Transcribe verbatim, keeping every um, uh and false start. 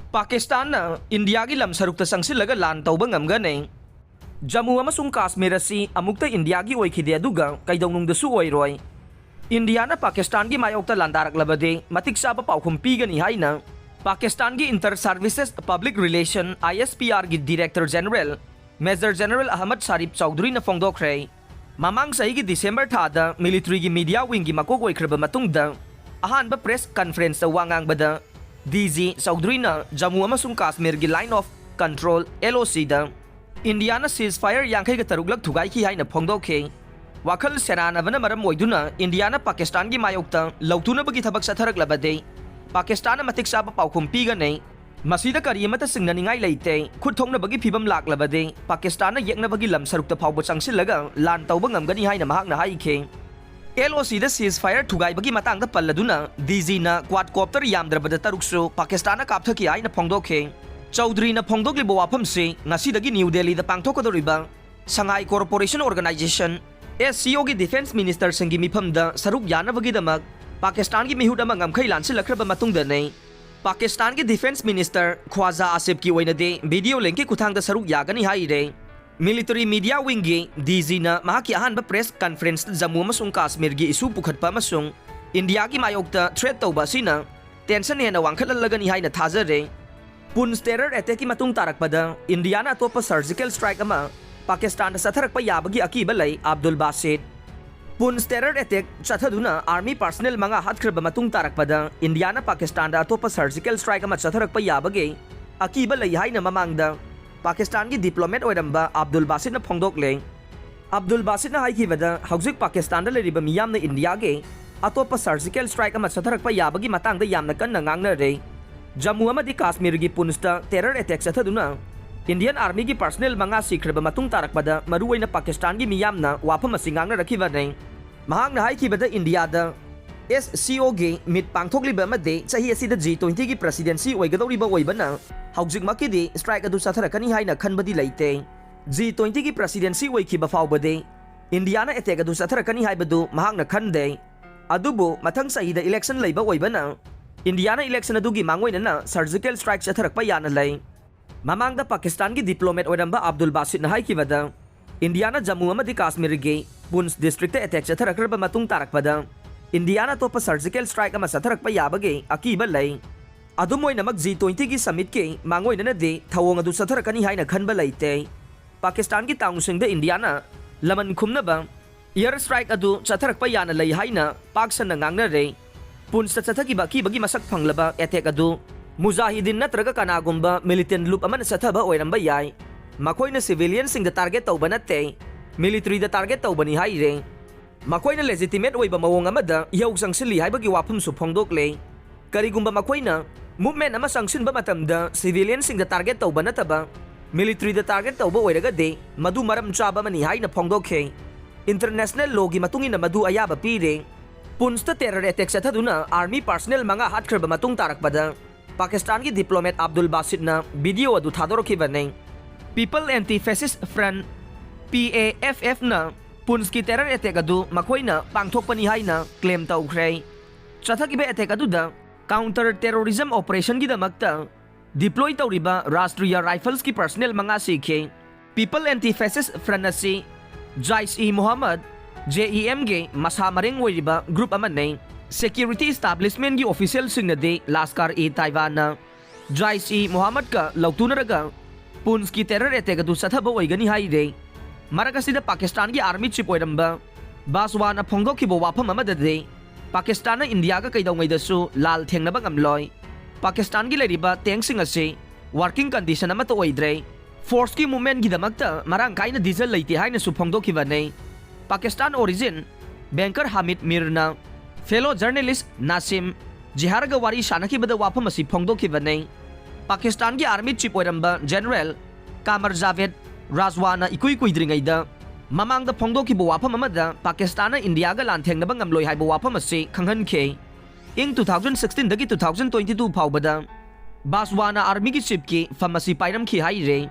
ꯄꯥꯀꯤꯁꯇꯥꯟꯅ ꯏꯟꯗꯤꯌꯥꯒꯤ ꯂꯝ ꯁꯔꯨꯛꯇ ꯆꯪꯁꯤꯜꯂꯒ ꯂꯥꯟ ꯇꯧꯕ ꯉꯝꯒꯅꯤ꯫ ꯖꯝꯃꯨ ꯑꯃꯁꯨꯡ ꯀꯥꯁꯃꯤꯔ ꯑꯁꯤ ꯑꯃꯨꯛꯇ ꯏꯟꯗꯤꯌꯥꯒꯤ ꯑꯣꯏꯈꯤꯗꯦ, ꯑꯗꯨꯒ ꯀꯩꯗꯧꯅꯨꯡꯗꯁꯨ ꯑꯣꯏꯔꯣꯏ꯫ ꯏꯟꯗꯤꯌꯥꯅ ꯄꯥꯀꯤꯁꯇꯥꯟꯒꯤ ꯃꯥꯌꯣꯛꯇ ꯂꯥꯟꯗꯥꯔꯛꯂꯕꯗꯤ ꯃꯇꯤꯛ ꯆꯥꯕ ꯄꯥꯎꯈꯨꯝ ꯄꯤꯒꯅꯤ ꯍꯥꯏꯅ ꯄꯥꯀꯤꯁꯇꯥꯟꯒꯤ Inter Services Public Relation, I S P R, ꯒꯤ Director General Major General Ahmad Sharif Chaudhryꯅ ꯐꯣꯡꯗꯣꯛꯈ꯭ꯔꯦ꯫ ꯃꯃꯥꯡ ꯆꯍꯤꯒꯤ ꯗꯤꯁꯦꯝꯕꯔ ꯊꯥꯗ ꯃꯤꯂꯤꯇꯔꯤꯒꯤ ꯃꯤꯗꯤꯌꯥ ꯋꯤꯡꯒꯤ ꯃꯀꯣꯛ ꯑꯣꯏꯈ꯭ꯔꯕ ꯃꯇꯨꯡꯗ ꯑꯍꯥꯟꯕ ꯄ꯭ꯔꯦꯁ ꯀꯟꯐꯔꯦꯟꯁꯇ ꯋꯥ ꯉꯥꯡꯕꯗ ꯗꯤ ꯖꯤ ꯆꯧꯙꯔꯤꯅ ꯖꯝꯃꯨ ꯑꯃꯁꯨꯡ ꯀꯥꯁꯃꯤꯔꯒꯤ Line of Control, L O Cꯗ Indian ceasefire ꯌꯥꯡꯈꯩꯒ ꯇꯔꯨꯛꯂꯛ ꯊꯨꯒꯥꯏꯈꯤ ꯍꯥꯏꯅ ꯐꯣꯡꯗꯣꯛꯈꯤ꯫ ꯋꯥꯈꯜ ꯁꯦꯔꯥꯟꯅꯕꯅ ꯃꯔꯝ ꯑꯣꯏꯗꯨꯅ ꯏꯟꯗꯤꯌꯥꯅ ꯄꯥꯀꯤꯁꯇꯥꯟꯒꯤ ꯃꯥꯌꯣꯛꯇ ꯂꯧꯊꯨꯅꯕꯒꯤ ꯊꯕꯛ ꯆꯠꯊꯔꯛꯂꯕꯗꯤ ꯄꯥꯀꯤꯁꯇꯥꯟꯅ ꯃꯇꯤꯛ ꯆꯥꯕ ꯄꯥꯎꯈꯨꯝ ꯄꯤꯒꯅꯤ꯫ ꯃꯁꯤꯗ ꯀꯔꯤ ꯑꯃꯠꯇ ꯆꯤꯡꯅꯅꯤꯡꯉꯥꯏ ꯂꯩꯇꯦ꯫ ꯈꯨꯠ ꯊꯣꯛꯅꯕꯒꯤ ꯐꯤꯕꯝ ꯂꯥꯛꯂꯕꯗꯤ ꯄꯥꯀꯤꯁꯇꯥꯟꯅ ꯌꯦꯛꯅꯕꯒꯤ ꯂꯝ ꯁꯔꯨꯛꯇ ꯐꯥꯎꯕ ꯆꯪꯁꯤꯜꯂꯒ ꯂꯥꯟ ꯇꯧꯕ ꯉꯝꯒꯅꯤ ꯍꯥꯏꯅ ꯃꯍꯥꯛꯅ ꯍꯥꯏꯈꯤ꯫ L O Cꯗ ceasefire ꯊꯨꯒꯥꯏꯕꯒꯤ ꯃꯇꯥꯡꯗ ꯄꯜꯂꯗꯨꯅ ꯗꯤ ꯖꯤꯅ quadcopter ꯌꯥꯝꯗ꯭ꯔꯕꯗ ꯇꯔꯨꯛꯁꯨ ꯄꯥꯀꯤꯁꯇꯥꯟꯅ ꯀꯥꯞꯊꯈꯤ ꯍꯥꯏꯅ ꯐꯣꯡꯗꯣꯛꯈꯤ꯫ ꯆꯧꯙꯔꯤꯅ ꯐꯣꯡꯗꯣꯛꯂꯤꯕ ꯋꯥꯐꯝꯁꯤ ꯉꯁꯤꯗꯒꯤ ꯅ꯭ꯌꯨ ꯗꯦꯜꯂꯤꯗ ꯄꯥꯡꯊꯣꯛꯀꯗꯧꯔꯤꯕ Shanghai Cooperation Organization, S C O, ꯒꯤ ꯗꯤꯐꯦꯟꯁ ꯃꯤꯅꯤꯁꯇꯔꯁꯤꯡꯒꯤ ꯃꯤꯐꯝꯗ ꯁꯔꯨꯛ ꯌꯥꯅꯕꯒꯤꯗꯃꯛ ꯄꯥꯀꯤꯁꯇꯥꯟꯒꯤ ꯃꯤꯍꯨꯠ ꯑꯃ ꯉꯝꯈꯩ ꯂꯥꯟꯁꯤꯜꯂꯛꯈ꯭ꯔꯕ ꯃꯇꯨꯡꯗꯅꯤ꯫ ꯄꯥꯀꯤꯁꯇꯥꯟꯒꯤ ꯗꯤꯐꯦꯟꯁ ꯃꯤꯅꯤꯁꯇꯔ ꯈ꯭ꯋꯥꯖꯥ ꯑꯥꯁꯤꯐꯀꯤ ꯑꯣꯏꯅꯗꯤ ꯚꯤꯗꯤꯑꯣ ꯂꯤꯡꯀꯤ ꯈꯨꯠꯊꯥꯡꯗ ꯁꯔꯨꯛ ꯌꯥꯒꯅꯤ ꯍꯥꯏꯔꯦ꯫ ꯃꯤꯂꯤꯇꯔꯤ ꯃꯤꯗꯤꯌꯥ ꯋꯤꯡꯒꯤ ꯗꯤ ꯖꯤꯅ ꯃꯍꯥꯛꯀꯤ ꯑꯍꯥꯟꯕ ꯄ꯭ꯔꯦꯁ ꯀꯟꯐꯔꯦꯟꯁꯇ ꯖꯝꯃꯨ ꯑꯃꯁꯨꯡ ꯀꯥꯁꯃꯤꯔꯒꯤ ꯏꯁꯨ ꯄꯨꯈꯠꯄ ꯑꯃꯁꯨꯡ ꯏꯟꯗꯤꯌꯥꯒꯤ ꯃꯥꯌꯣꯛꯇ ꯊ꯭ꯔꯦꯠ ꯇꯧꯕ ꯑꯁꯤꯅ ꯇꯦꯟꯁꯟ ꯍꯦꯟꯅ ꯋꯥꯡꯈꯠꯍꯜꯂꯒꯅꯤ ꯍꯥꯏꯅ ꯊꯥꯖꯔꯦ꯫ ꯄꯨꯟꯁ ꯇꯦꯔꯔ ꯑꯦꯇꯦꯛꯀꯤ ꯃꯇꯨꯡ ꯇꯥꯔꯛꯄꯗ ꯏꯟꯗꯤꯌꯥꯅ ꯑꯇꯣꯞꯄ ꯁꯔꯖꯤꯀꯦꯜ ꯁ꯭ꯇ꯭ꯔꯥꯏꯛ ꯑꯃ ꯄꯥꯀꯤꯁꯇꯥꯟꯗ ꯆꯠꯊꯔꯛꯄ ꯌꯥꯕꯒꯤ ꯑꯀꯤꯕ ꯂꯩ꯫ Abdul ꯕꯥꯁꯤꯠ꯫ ꯄꯨꯟꯁ terror attack ꯆꯠꯊꯗꯨꯅ army personal ꯃꯉꯥ ꯍꯥꯠꯈ꯭ꯔꯕ ꯃꯇꯨꯡ ꯇꯥꯔꯛꯄꯗ ꯏꯟꯗꯤꯌꯥꯅ ꯄꯥꯀꯤꯁꯇꯥꯟꯗ ꯑꯇꯣꯞꯄ ꯁꯔꯖꯤꯀꯦꯜ ꯁ꯭ꯇ꯭ꯔꯥꯏꯛ ꯑꯃ ꯆꯠꯊꯔꯛꯄ ꯌꯥꯕꯒꯤ ꯑꯀꯤꯕ ꯂꯩ ꯍꯥꯏꯅ ꯃꯃꯥꯡꯗ ꯄꯥꯀꯤꯁꯇꯥꯟꯒꯤ ꯗꯤꯄ꯭ꯂꯣꯃꯦꯠ ꯑꯣꯏꯔꯝꯕ ꯑꯕꯗꯨꯜ ꯕꯥꯁꯤꯠꯅ ꯐꯣꯡꯗꯣꯛꯂꯦ꯫ ꯑꯕꯗꯨꯜ ꯕꯥꯁꯤꯠꯅ ꯍꯥꯏꯈꯤꯕꯗ, ꯍꯧꯖꯤꯛ ꯄꯥꯀꯤꯁꯇꯥꯟꯗ ꯂꯩꯔꯤꯕ ꯃꯤꯌꯥꯝꯅ ꯏꯟꯗꯤꯌꯥꯒꯤ ꯑꯇꯣꯞꯄ ꯁꯔꯖꯤꯀꯦꯜ ꯁ꯭ꯇ꯭ꯔꯥꯏꯛ ꯑꯃ ꯆꯠꯊꯔꯛꯄ ꯌꯥꯕꯒꯤ ꯃꯇꯥꯡꯗ ꯌꯥꯝꯅ ꯀꯟꯅ ꯉꯥꯡꯅꯔꯦ꯫ ꯖꯝꯃꯨ ꯑꯃꯗꯤ ꯀꯥꯁꯃꯤꯔꯒꯤ ꯄꯨꯟꯁꯇ ꯇꯦꯔꯔ ꯑꯦꯇꯦꯛ ꯆꯠꯊꯗꯨꯅ ꯏꯟꯗꯤꯌꯟ ꯑꯥꯔꯃꯤꯒꯤ ꯄꯥꯔꯁꯅꯦꯜ ꯃꯉꯥ ꯁꯤꯈ꯭ꯔꯕ ꯃꯇꯨꯡ ꯇꯥꯔꯛꯄꯗ ꯃꯔꯨꯑꯣꯏꯅ ꯄꯥꯀꯤꯁꯇꯥꯟꯒꯤ ꯃꯤꯌꯥꯝꯅ ꯋꯥꯐꯝ ꯑꯁꯤ ꯉꯥꯡꯅꯔꯛꯈꯤꯕꯅꯤ꯫ ꯃꯍꯥꯛꯅ ꯍꯥꯏꯈꯤꯕꯗ, ꯏꯟꯗꯤꯌꯥꯗ S C O ꯒꯤ ꯃꯤꯠ ꯄꯥꯡꯊꯣꯛꯂꯤꯕ ꯑꯃꯗꯤ ꯆꯍꯤ ꯑꯁꯤꯗ G twenty ꯒꯤ ꯄ꯭ꯔꯦꯁꯤꯗꯦꯟꯁꯤ ꯑꯣꯏꯒꯗꯧꯔꯤꯕ ꯑꯣꯏꯕꯅ ꯍꯧꯖꯤꯛꯃꯛꯀꯤꯗꯤ ꯁ꯭ꯇ꯭ꯔꯥꯏꯛ ꯑꯗꯨ ꯆꯠꯊꯔꯛꯀꯅꯤ ꯍꯥꯏꯅ ꯈꯟꯕꯗꯤ ꯂꯩꯇꯦ꯫ G twenty ꯒꯤ ꯄ꯭ꯔꯦꯁꯤꯗꯦꯟꯁꯤ ꯑꯣꯏꯈꯤꯕ ꯐꯥꯎꯕꯗꯤ ꯏꯟꯗꯤꯌꯥꯅ ꯑꯦꯇꯦꯛ ꯑꯗꯨ ꯆꯠꯊꯔꯛꯀꯅꯤ ꯍꯥꯏꯕꯗꯨ ꯃꯍꯥꯛꯅ ꯈꯟꯗꯦ꯫ ꯑꯗꯨꯕꯨ ꯃꯊꯪ ꯆꯍꯤꯗ ꯏꯂꯦꯛꯁꯟ ꯂꯩꯕ ꯑꯣꯏꯕꯅ ꯏꯟꯗꯤꯌꯥꯅ election ꯑꯗꯨꯒꯤ ꯃꯥꯡꯑꯣꯏꯅꯅ surgical strike ꯆꯠꯊꯔꯛꯄ ꯌꯥꯅ ꯂꯩ꯫ ꯃꯃꯥꯡꯗ ꯄꯥꯀꯤꯁꯇꯥꯟꯒꯤ diplomat ꯑꯣꯏꯔꯝꯕ ꯑꯕꯗꯨꯜ ꯕꯥꯁꯤꯠꯅ ꯍꯥꯏꯈꯤꯕꯗ, ꯏꯟꯗꯤꯌꯥꯅ ꯖꯝꯃꯨ ꯑꯃꯗꯤ ꯀꯥꯁꯃꯤꯔꯒꯤ ꯄꯨꯟꯁ districtꯇ attack ꯆꯠꯊꯔꯛꯈ꯭ꯔꯕ ꯃꯇꯨꯡ ꯇꯥꯔꯛꯄꯗ, ꯏꯟꯗꯤꯌꯥꯅ ꯑꯇꯣꯞꯄ surgical strike ꯑꯃ ꯆꯠꯊꯔꯛꯄ ꯌꯥꯕꯒꯤ ꯑꯀꯤꯕ ꯂꯩ꯫ ꯑꯗꯨꯝ ꯑꯣꯏꯅꯃꯛ G twentyꯒꯤ summitꯀꯤ ꯃꯥꯡꯑꯣꯏꯅꯅꯗꯤ ꯊꯧꯑꯣꯡ ꯑꯗꯨ ꯆꯠꯊꯔꯛꯀꯅꯤ ꯍꯥꯏꯅ ꯈꯟꯕ ꯂꯩꯇꯦ꯫ ꯄꯥꯀꯤꯁꯇꯥꯟꯒꯤ townꯁꯤꯡꯗ ꯏꯟꯗꯤꯌꯥꯅ ꯂꯃꯟ ꯈꯨꯝꯅꯕ air strike ꯑꯗꯨ ꯆꯠꯊꯔꯛꯄ ꯌꯥꯅ ꯂꯩ ꯍꯥꯏꯅ ꯄꯥꯛ ꯁꯟꯅ ꯉꯥꯡꯅꯔꯦ꯫ ꯄꯨꯟꯁꯇ ꯆꯠꯊꯈꯤꯕ ꯑꯀꯤꯕꯒꯤ ꯃꯁꯛ ꯐꯪꯂꯕ attack ꯑꯗꯨ ꯃꯨꯖꯥꯍꯤꯗꯤꯟ ꯅꯠꯇ꯭ꯔꯒ ꯀꯅꯥꯒꯨꯝꯕ militant group ꯑꯃꯅ ꯆꯠꯊꯕ ꯑꯣꯏꯔꯝꯕ ꯌꯥꯏ꯫ ꯃꯈꯣꯏꯅ civilianꯁꯤꯡꯗ target ꯇꯧꯕ ꯅꯠꯇꯦ, militaryꯗ target ꯇꯧꯕꯅꯤ ꯍꯥꯏꯔꯦ꯫ ꯃꯈꯣꯏꯅ legitimate ꯑꯣꯏꯕ ꯃꯑꯣꯡ ꯑꯃꯗ ꯏꯍꯧ ꯆꯪꯁꯤꯜꯂꯤ ꯍꯥꯏꯕꯒꯤ ꯋꯥꯐꯝꯁꯨ ꯐꯣꯡꯗꯣꯛꯂꯦ꯫ ꯀꯔꯤꯒꯨꯝꯕ ꯃꯈꯣꯏꯅ movement ꯑꯃ ꯆꯪꯁꯤꯟꯕ ꯃꯇꯝꯗ civilianꯁꯤꯡꯗ target ꯇꯧꯕ ꯅꯠꯇꯕ militaryꯗ target ꯇꯧꯕ ꯑꯣꯏꯔꯒꯗꯤ, ꯃꯗꯨ ꯃꯔꯝ ꯆꯥꯕ ꯑꯃꯅꯤ ꯍꯥꯏꯅ ꯐꯣꯡꯗꯣꯛꯈꯤ꯫ International lawꯒꯤ ꯃꯇꯨꯡ ꯏꯟꯅ ꯃꯗꯨ ꯑꯌꯥꯕ ꯄꯤꯔꯦ꯫ ꯄꯨꯟꯁꯇ terror attack ꯆꯠꯊꯗꯨꯅ army personnel ꯃꯉꯥ ꯍꯥꯠꯈ꯭ꯔꯕ ꯃꯇꯨꯡ ꯇꯥꯔꯛꯄꯗ, ꯄꯥꯀꯤꯁꯇꯥꯟꯒꯤ diplomat ꯑꯕꯗꯨꯜ ꯕꯥꯁꯤꯠꯅ video ꯑꯗꯨ ꯊꯥꯗꯣꯔꯛꯈꯤꯕꯅꯤ꯫ People Anti-Fascist Front, P A F Fꯅ ꯄꯨꯟꯁꯀꯤ terror attack ꯑꯗꯨ ꯃꯈꯣꯏꯅ ꯄꯥꯡꯊꯣꯛꯄꯅꯤ ꯍꯥꯏꯅ claim ꯇꯧꯈ꯭ꯔꯦ꯫ ꯆꯠꯊꯈꯤꯕ attack ꯑꯗꯨꯗ counter terrorism operationꯒꯤꯗꯃꯛꯇ deploy ꯇꯧꯔꯤꯕ Rashtriya Riflesꯀꯤ personnel ꯃꯉꯥ ꯁꯤꯈꯤ꯫ People Anti-Fascist Front ꯑꯁꯤ Jaish-e-Mohammed, JeMꯒꯤ ꯃꯁꯥ ꯃꯔꯦꯡ ꯑꯣꯏꯔꯤꯕ group ꯑꯃꯅꯤ꯫ Security establishmentꯀꯤ officialꯁꯤꯡꯅꯗꯤ Lashkar-e-Taibaꯅ Jaish-e-Mohammedꯀ ꯂꯧꯇꯨꯅꯔꯒ ꯄꯨꯟꯁꯀꯤ terror attack ꯑꯗꯨ ꯆꯠꯊꯕ ꯑꯣꯏꯒꯅꯤ ꯍꯥꯏꯔꯦ꯫ ꯃꯔꯛ ꯑꯁꯤꯗ ꯄꯥꯀꯤꯁꯇꯥꯟꯒꯤ army chief ꯑꯣꯏꯔꯝꯕ ꯕꯥꯖꯋꯥꯅ ꯐꯣꯡꯗꯣꯛꯈꯤꯕ ꯋꯥꯐꯝ ꯑꯃꯗꯗꯤ, ꯄꯥꯀꯤꯁꯇꯥꯟꯅ ꯏꯟꯗꯤꯌꯥꯒ ꯀꯩꯗꯧꯉꯩꯗꯁꯨ ꯂꯥꯜ ꯊꯦꯡꯅꯕ ꯉꯝꯂꯣꯏ꯫ ꯄꯥꯀꯤꯁꯇꯥꯟꯒꯤ ꯂꯩꯔꯤꯕ tankꯁꯤꯡ ꯑꯁꯤ working condition ꯑꯃꯠꯇ ꯑꯣꯏꯗ꯭ꯔꯦ꯫ Forceꯀꯤ movementꯒꯤꯗꯃꯛꯇ ꯃꯔꯥꯡ ꯀꯥꯏꯅ diesel ꯂꯩꯇꯦ ꯍꯥꯏꯅꯁꯨ ꯐꯣꯡꯗꯣꯛꯈꯤꯕꯅꯤ꯫ Pakistan origin banker Hamid ꯃꯤꯔꯅ fellow journalist ꯅꯥꯁꯤꯝ ꯖꯤꯍꯥꯔꯒ ꯋꯥꯔꯤ ꯁꯥꯟꯅꯈꯤꯕꯗ ꯋꯥꯐꯝ ꯑꯁꯤ ꯐꯣꯡꯗꯣꯛꯈꯤꯕꯅꯤ꯫ ꯄꯥꯀꯤꯁꯇꯥꯟꯒꯤ army chief ꯑꯣꯏꯔꯝꯕ General ꯀꯥꯃꯔ ꯖꯥꯚꯦꯗ ꯔꯥꯖꯋꯥꯅ ꯏꯀꯨꯏ ꯀꯨꯏꯗ꯭ꯔꯤꯉꯩꯗ ꯃꯃꯥꯡꯗ ꯐꯣꯡꯗꯣꯛꯈꯤꯕ ꯋꯥꯐꯝ ꯑꯃꯗ ꯄꯥꯀꯤꯁꯇꯥꯟꯅ ꯏꯟꯗꯤꯌꯥꯒ ꯂꯥꯟꯊꯦꯡꯅꯕ ꯉꯝꯂꯣꯏ ꯍꯥꯏꯕ ꯋꯥꯐꯝ ꯑꯁꯤ ꯈꯪꯍꯟꯈꯤ꯫ ꯏꯪ two thousand sixteenꯗꯒꯤ two thousand twenty two ꯐꯥꯎꯕꯗ ꯕꯥꯖꯋꯥꯅ armyꯒꯤ chiefꯀꯤ ꯐꯝ ꯑꯁꯤ ꯄꯥꯏꯔꯝꯈꯤ ꯍꯥꯏꯔꯦ꯫